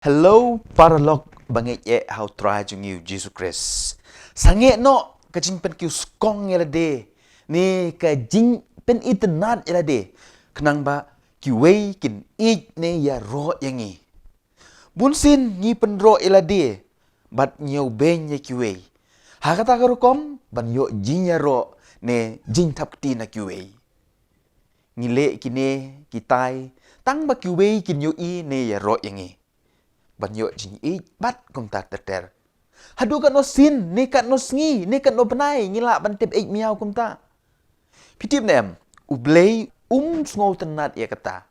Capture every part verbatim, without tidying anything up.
Hello, paralok ba ngeit eh ha u Trai jong ngi u Jisu Khrist. Sangeh noh ka jingpynkiew skong ïa lade, ne ka jingpynitynnad ïa lade, khnang ba kiwei kin ïeit ne ïaroh ïa ngi. Bunsien ngi pynroh ïa lade bad ñiewbeiñ ïa kiwei. Ha kata ka rukom ban ïoh jingïaroh ne jingthap kti na kiwei. Ngi leh kine kitai tang ba kiwei kin ïohi ne ïaroh ïa ngi. Ban ïoh jingïeit bad kumta ter ter. Haduh katno sien, ne katno sngi, ne katno bnai ngi lah ban tep ïeit miaw kumta. Phi tip ne em, U Blei um sngewtynnad ïa kata.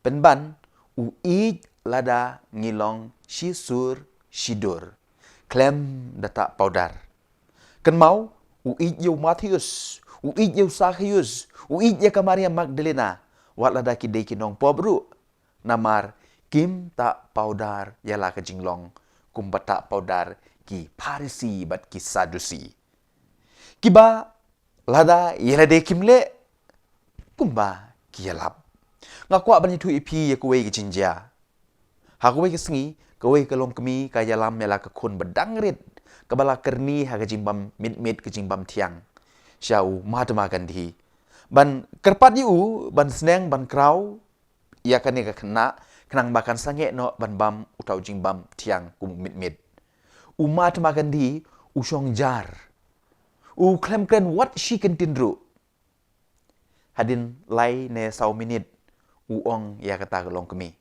Pynban, u ïeit lada ngi long shisur shidur, khlem da tah pawdar. Kynmaw, u ïeit ïa u Mathaios, u ïeit ïa u Sakhios, u ïeit ïa ka Maria Magdalena, wat lada ki dei ki nongpop ruh, namar kim tah pawdar ïa la ka jinglong kumba tah pawdar ki Pharisi bad ki Sadusi. Kiba lada ïa lade kim leh kumba ki ïalap. Nga kwah ban ïathuh ïa phi ïa kawei ka jingjia. Ha kawei ka sngi, kawei ka longkmie ka ïalam ïa la ka khun ba dang rit, kaba la kyrni ha ka jingbam mit-mit, ka jingbam thiang, sha u Mahatma Gandhi, ban kyrpad ïa u ban sneng ban kraw ïa kane ka khynnah, khnang ba kan sangeh noh ban bam uta u jingbam thiang kum u mit-mit. U Mahatma Gandhi u shong jar. U khlem kren wat shi kyntien ruh. Hadien lai ne saw minit, u ong ïa kata ka longkmie,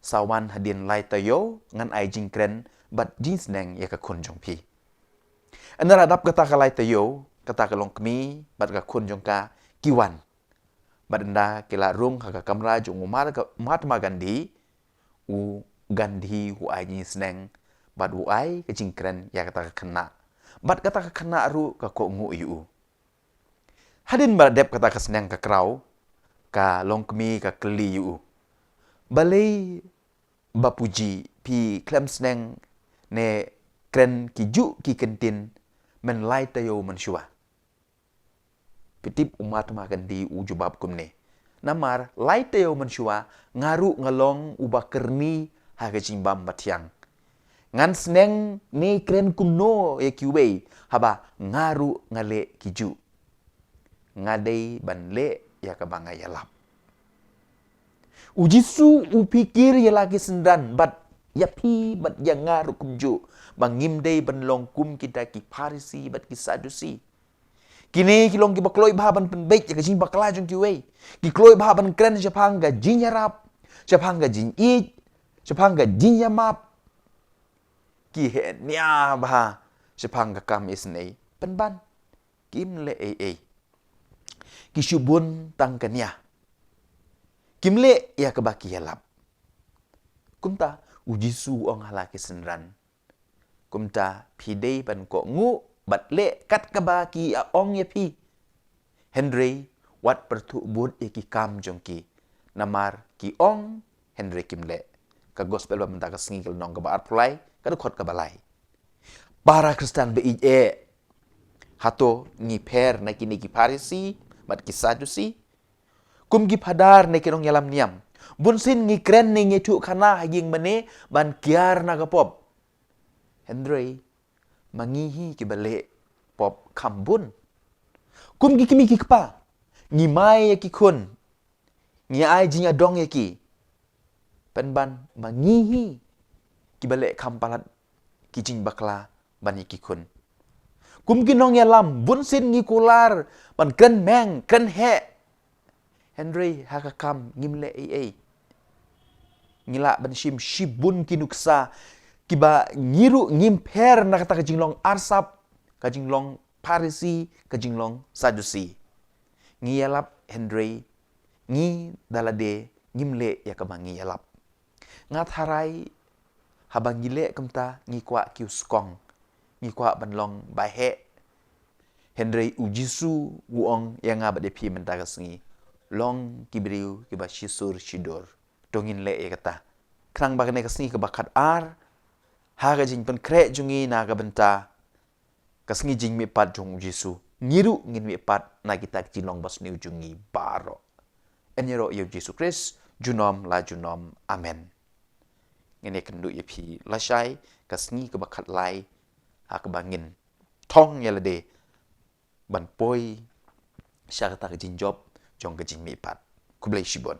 "Sa wan hadien lai taïew, ngan ai jingkren bad jingsneng ïa ka khun jong phi." Ynda la dap kata ka lai taïew, kata ka longkmie bad ka khun jong ka ki wan. Bad ynda ki la rung ha ka kamra jong u Mahatma Gandhi, u Gandhi u ai jingsneng bad u ai ka jingkren ïa kata ka khynnah. Bad kata ka khynnah ruh ka kohnguh ïa u. Hadien ba la dep kata ka sneng ka kraw, ka longkmie ka kylli ïa u, "Balei Bapuji, phi khlem sneng ne kren kijuh ki kyntien mynlai taïew mynshuwa?" Phi tip u Mahatma Gandhi u jubab kumne, "Namar lai taïew mynshuwa nga ruh nga long uba kyrni ha ka jingbam bathiang. Ngan sneng ne kren kumno ïa kiwei haba nga ruh nga leh kijuh? Nga dei ban leh ïa kaba nga ïalap." U Jisu u phikir ïa la ki synran bad ïa phi bad ïa nga ruh kumjuh, ba ngim dei ban long kum kita ki Pharisi bad ki Sadusi. Kine ki long kiba kloi bha ban pynbeit ïa ka jingbakla jong kiwei. Ki kloi bha ban kren shaphang ka jingïarap, shaphang ka jingïeit, shaphang ka jingïamap. Ki heh nia bha shaphang ka kam isynei. Pynban, kim leh ei ei. Ki shu bun tang ka nia. Kim leh ïa kaba ki ïalap. Kumta, u Jisu u ong ha la ki synran, "Kumta phi dei ban kohnguh bad leh kat kaba ki ïa ong ïa phi. Hynrei wat pyrthuh bud ïa ki kam jong ki. Namar ki ong hynrei kim leh." Ka Gospel ba mynta ka sngi, ka lynnong kaba arphew lai, ka dkhot kaba lai. Para Khristan ba ïeit eh, hato ngi pher na kine ki Pharisi bad ki Sadusi? Kum ki phadar ne ki nongïalam niam, bunsien ngi kren ne ngi ïathuh khana ha ïing mane ban kiar na ka pop. Hynrei ma ngi hi kiba leh pop kham bun. Kum ki kmie ki kpa, ngi mai ïa ki khun, ngi ai jingïadong ïa ki. Pynban ma ngi hi kiba leh kham palat ki jingbakla ban ïa ki khun. Kum ki nongïalam, bunsien ngi kular ban kren meng, kren heh. Hynrei ha ka kam ngim leh ei ei. Ngi lah ban shim shibun ki nuksa kiba ngi ruh ngim pher na kata ka jinglong arsap, ka jinglong Pharisi, ka jinglong Sadusi. Ngi ïalap hynrei ngi da lade ngim leh ïa kaba ngi ïalap. Nga tharai haba ngi leh kumta ngi kwah kiew skong, ngi kwah ban long ba heh. Hynrei u Jisu u ong ïa nga bad ïa phi mynta ka sngi, long ki briew kiba shisur shidur. To ngin leh ïa kata, khnang ba kane ka sngi kaba khatar ha ka jingpynkhreh jong ngi na ka bynta ka sngi jingmihpat jong u Jisu, ngi ruh ngin mihpat na kita ki jinglong basniew jong ngi baroh. Yn ïaroh ïa u Jisu Khrist junom la junom. Amen. Ngin ïa kynduh ïa phi lashai ka sngi kaba khatlai, ha kaba ngin thong ïa lade ban poi sha kata ka jingjop jong ka jingmihpat. Khublei shibun.